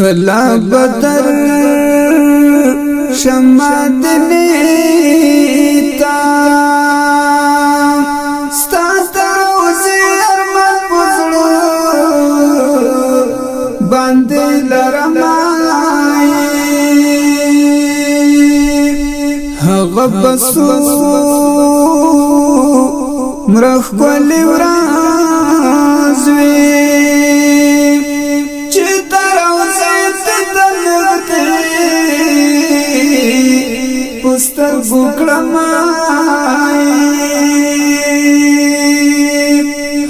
کلا بدر شمدنی تا ستا دروازې ارمان په زړه باندې لرم. هغه بسو مرخ کولی ورځ وي چې دروازې ته دنوتې پسترګو کړم.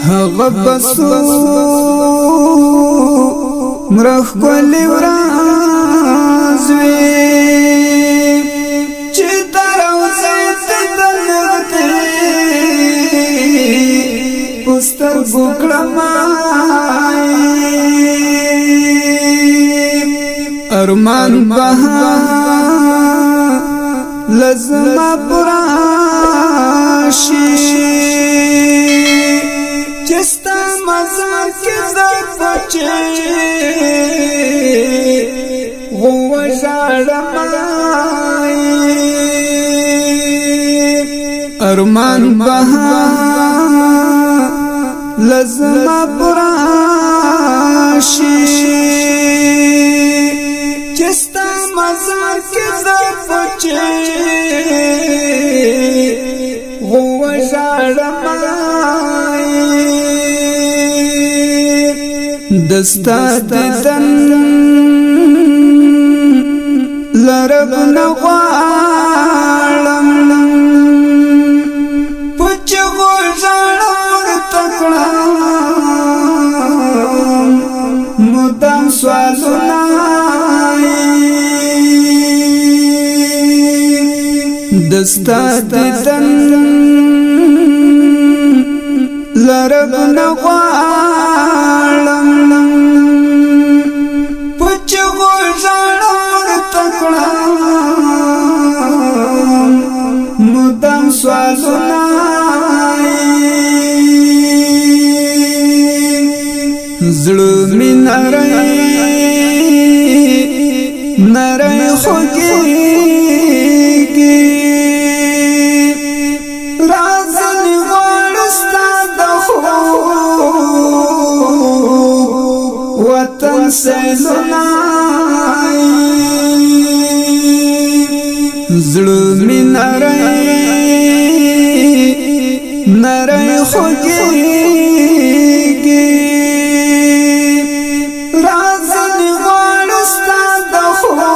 هغه بسو مرخ کولی ورځ وي چې دروازې ته دنوتې پسترګو کړم. ارمان بها لزما پراشي چې ستا مزار کې زه بچي غو ژاړم. ارمان بها لزما پراشي چې ستا مزار کې زه بچي غو ژاړم. دستا دیدن لرب نه غواړم، پچ غو ژاړم تکړه مدام سوالونه. دستا دیدن لرب نه غواړم، پچ غو ژاړم تکړه مدام سوالونه. زړه مې نری نری خوږېږي، راځنې غواړم ستا د خوب وطن سیلونه. زړه مې نری نری خوږېږي، راځنې غواړم ستا د خوب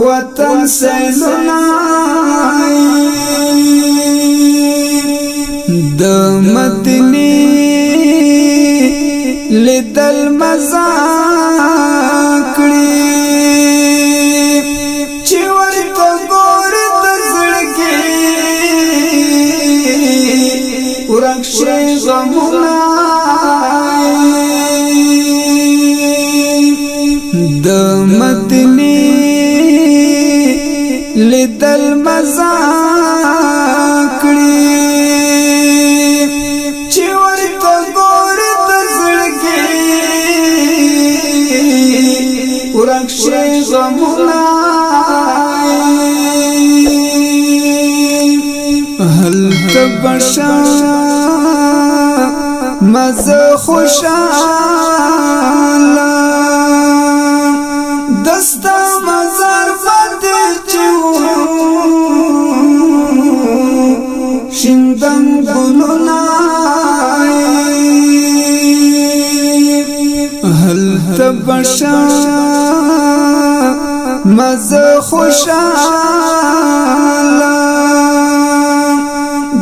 وطن سیلونه. د مدینې لیدل مزه کړي چې ورته ګوري د زړه کې ورک شي غمونه. د مدینې لیدل مزه کړي چې ورته ګوري د زړه کې ورک شي غمونه. هلته بشا مزه خوشاله دستا مزار باندې چې شیندم ګلونه. هلته بشا مزه خوشاله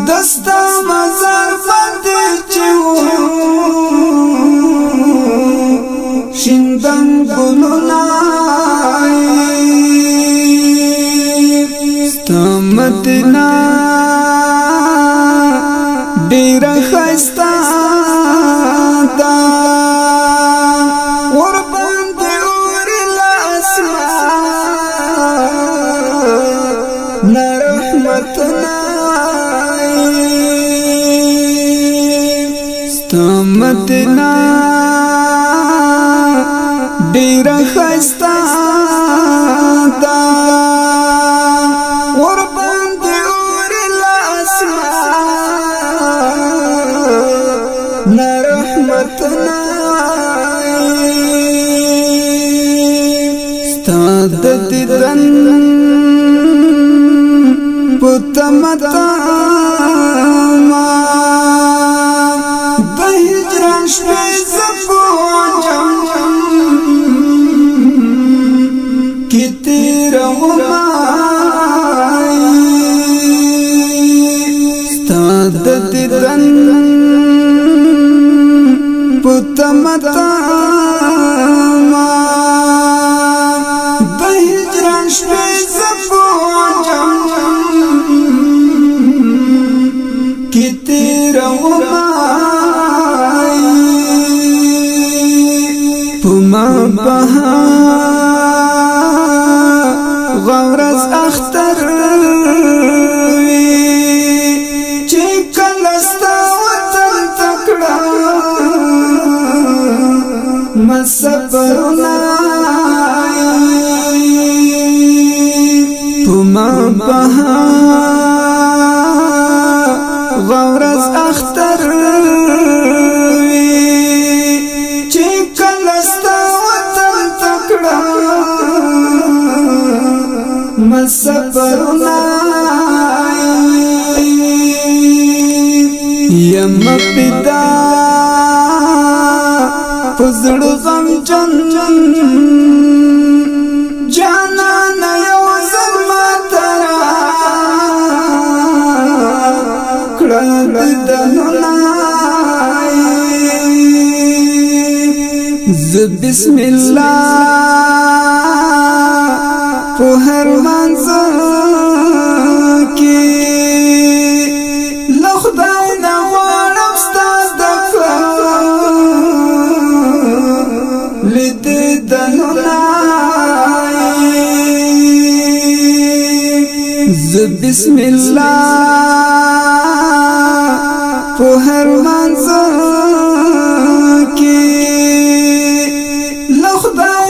دستا مزار باندې چې شیندم ګلونه. ستا مدینه ډېره ښایسته ده، ورباندې اوري له اسمان نه رحمتونه. ستا مدینه ډیره ښایسته ده، ورباندې اوري له اسمان نه رحمتونه. ستا د دیدن په تمه ما د هجران شپې زه په جام کې تېرومه. ستا د دیدن په تمه ما د هجران شپې زه په جام کې تېرومه. په ما به هغه ورځ اختر وي چې کله ستا وطن ته کړم مسافرونه. په ما به هغه ورځ اختر وي چې کله ستا وطن ته کړم مسافرونه. یم پیدا په زړه غمجن جانان، یو ځل ما ته کړه دیدنونه. زه بسم الله په هر مانځه کې له خدای نه غواړم ستا د لیدنونه. زه بسم الله په هر مانځه کې له خدای